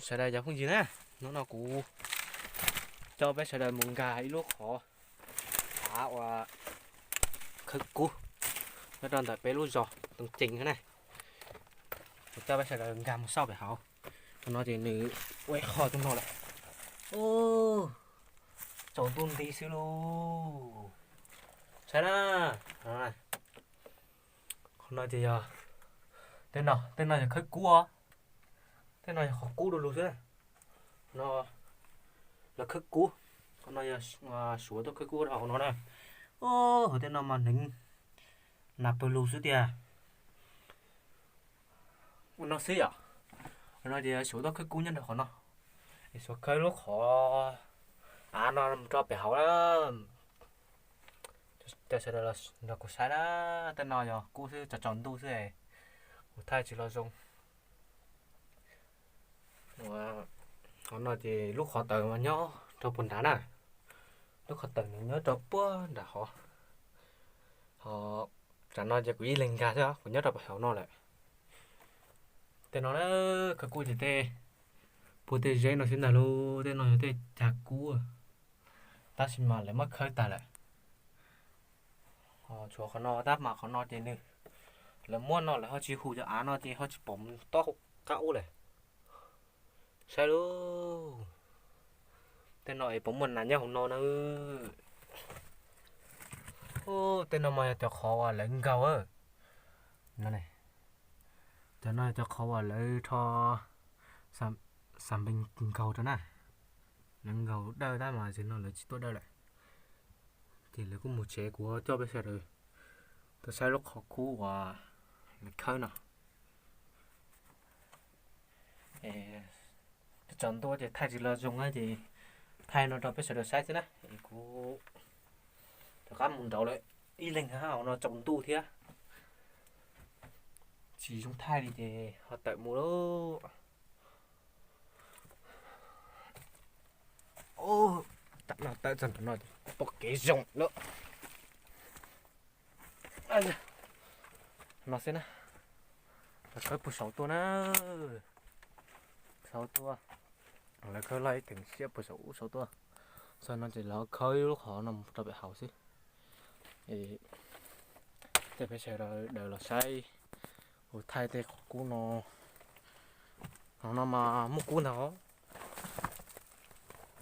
Sawv daws cov phooj ywg na, hnub no kuv coj peb sawv daws mus nkag ib lub qhov av uas khawb kub nyob rau ntawm peb lub zos Tooj Cees na. Kuv coj peb sawv daws nkag mus xauj pem hauv. Qhov no ces nws ua ib qho rau no lawm. Tsaus ntuj nti xwb lauj. Saib na, qhov no ces yog, tej no, tej no yog khawb kub os. Tej no yog qhov kub du lug xwb. No lawv khawb kub, qhov no yog suav tuaj khawb kub rau hauv no na. Hauv tej no mas hneev nas pawg lug xwb tiag. Ua no xwb yom. No ces suav tuaj khawb kub nyob rau qhov no. Es suav khawb lub qhov av no mus rau pem hauv na. Cov sawv daws nrog kuv saib na, tej no yog kub xwb, tsaus tsaus ntuj xwb, kuv thaij tsis los zoo. Qhov no ces lub qhov taws mas nyob rau puag nrad na. Lub qhov taws nws nyob rau puag nram hov. Ho tsam no ces kuv ib leeg nkag xwb, kuv nyob rau pem hauv no lawm. Tej no na, khawb kub ces tej, puag tej zeb no xwb ntag lauj, tej no yog tej cag kub. Tab sis mas lawv muab khawb tag lawm. Tshuav qhov no tab mas qhov no ces nws, lawv muab no lawv ho tsis hu cov av no ces ho tsis pom mus tob qab ub lawm. Saib lauj, tej no es puas muaj nas nyob hauv no na. Tej no mas yog cov qhov uas lawv nkaug. Cov no cov qhov uas lawv rho xas npees nkaug rau na. Lawv nkaug dawj tab mas tam sim no lawv tsis tuaj dawj lawm. Ces lawv kuj mus tsev, kuv coj peb sawv daws tuaj saib lub qhov kub uas lawv khawb no. Twb tsaus ntuj ces thaij tsis los zoo na ces thaij no rau peb sawv daws saib xwb na. Es kuv rov qab mus nraud lawm, ib leeg hauv no tsaus ntuj thiab tsis zoo thaij li ces ho tawm mus lauj. Tam no tawm txog nraum no pom kev zoo lawm. No xwb na, lawv khawb puag saud tuaj na. Saud tuaj, lawv khawb loj ib teem siab puag saud ub saud tuaj. Txog no ces lawv khawb ib lub qhov no mus rau pem hauv xwb. Tej peb sawv daws los saib kuv thaij tej qhov kub no. Qhov no mas muaj kub ntag.